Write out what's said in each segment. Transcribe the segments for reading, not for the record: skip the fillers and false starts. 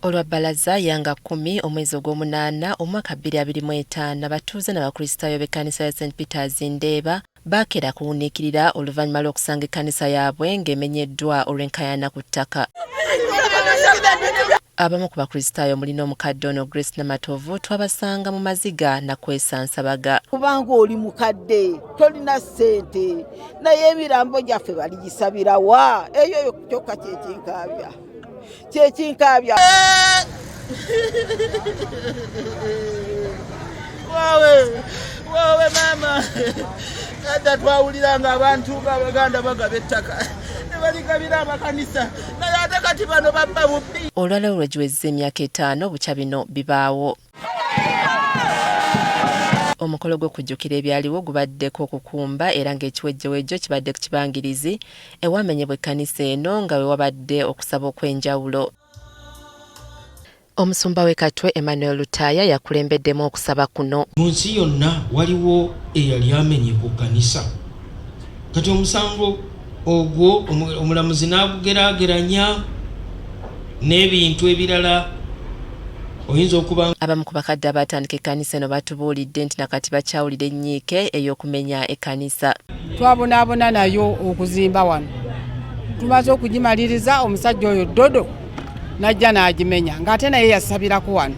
Olwa bbalaza ya nga kkumi omwezi ogw'omunaana omwaka 2025 abatuuze n'Abakristaayo b'ekkanisa ya St Peters Ndeeba baakeera kuwuniikirira oluvannyuma lw'okusanga ekkanisa yaabwe ng'emenyeddwa olw'enkaayana ku ttaka. Abamu ku Bakristaayo omuli n'omukadde ono Grace Namatovu twabasanga mu maziga na kwesansabaga. Kubanga oli mukadde tolina ssente naye emirambo gyaffe baligisabira wa? Eyo kyokka kyekinkaabya kyekinkaabya. Wawe wawe maama, edda twawuliranga abantu ng'Abaganda bagaba ettaka ne baligabira amakanisa, naye ate kati bano babba bubbi. Olwaleero lwe giwezezza emyaka 5 bukya bino bibaawo. Omukolo gw'okujjukira ebyaliwo gubaddeko okukumba era ng'ekiwejjewejjo kibadde ku kibangirizi ewamenyebwa ekkanisa eno nga we wabadde okusaba okw'enjawulo. Omusumba w'e Katwe Emmanuel Lutaaya yakulembeddemu okusaba kuno. Mu nsi yonna waliwo eyali amenye ku kkanisa. Kati omusango ogwo omulamuzi n'agugeraageranya n'ebintu ebirala oyinza okuba. Abamu ku bakadde abaatandika ekkanisa eno batubuulidde nti nakati bakyawulira ennyiike ey'okumenya ekkanisa. Twabonaabona nayo okuzimba wano, tumaze okugimaliriza omusajja oyo Dodo n'ajja n'agimenya ng'ate naye yasabirako wano,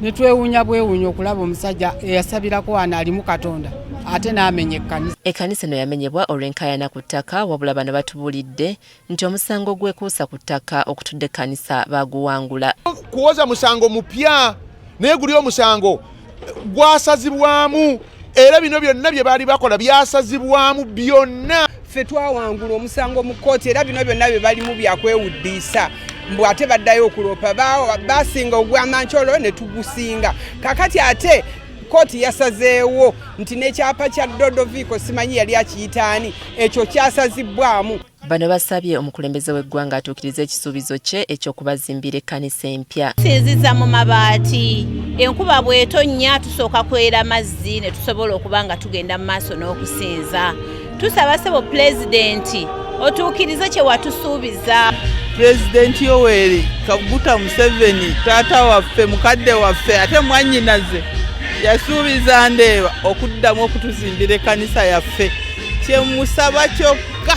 ne twewuunya bwewuunya okulaba omusajja eyasabirako wano alimu Katonda ate n'amenya ekkanisa. Ekkanisa eno yamenyebwa olw'enkaayana ku ttaka wabula bano batubuulidde nti omusango ogwekuusa ku ttaka okutudde ekkanisa baaguwangula. Kuwoza musango mupya naye guli omusango gwasazibwamu era bino byonna bye baali bakola byasazibwamu byonna. Ffe twawangula omusango mu kkooti era bino byonna bye balimu byakwewuddiisa mbu ate baddayo okuloopa basinga ogw'amankyolo ne tugusinga. Kakati ate kkooti yasazeewo nti n'ekyapa kya Dodoviiko simanyi yali akiyitaani ekyo kyasazibbwamu. Bano basabye omukulembeze w'eggwanga atuukirize ekisuubizo kye eky'okubazimbira ekkanisa empya. Tusinziza mu mabaati, enkuba bw'etonnya tusooka kwera mazzi ne tusobola okuba nga tugenda mu maaso n'okusinza. Tusaba ssebo Pulezidenti otuukirize kye watusuubiza. Pulezidenti Yoweri Kaguta Museveni taata waffe, mukadde waffe ate mwannyinaze yasuubiza Ndeeba okuddamu okutuzimbira ekkanisa yaffe. Kyemusaba kyokka.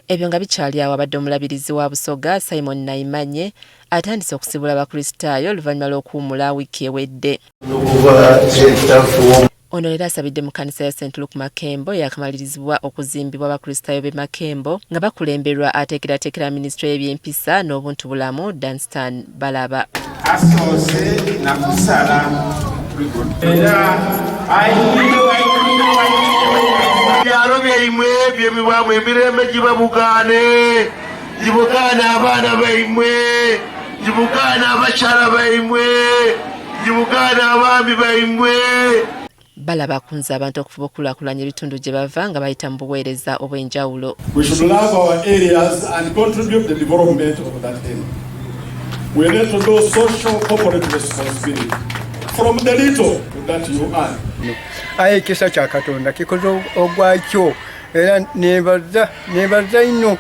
Ebyo nga bikyali awo abadde omulabirizi wa Busoga Simon Naimanye atandise okusibula Abakristaayo oluvannyuma lw'okuwummula wiiki ewedde. Ono leero asabidde mu kkanisa ya St Luke Makembo eyaakamalirizibwa okuzimbibwa Abakristaayo b'e Makembo nga bakulemberwa ateekerateekera minisitule y'ebyempisa n'obuntubulamu Dunstan Balaba. Asoose na kusala era Byalo byaimwe byebibwamu emirembe gibabugaane, gibugaane abaana baimwe, gibugaane abakyala baimwe, gibugaane abaami baimwe. Balaba akunze abantu okufuba okukulaakulanya ebitundu gye bava nga bayita mu buweereza obw'enjawulo. We should love our areas and contribute the development of that area. We need to do social corporate responsibility from the little that you earn. Aye ekisa kya Katonda kikoze ogwakyo era nebaza nebaza ino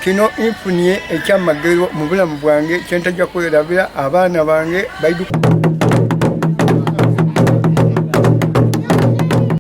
kino nfunye ekyamagero mu bulamu bwange kyentajja kwerabira abaana bange baidu.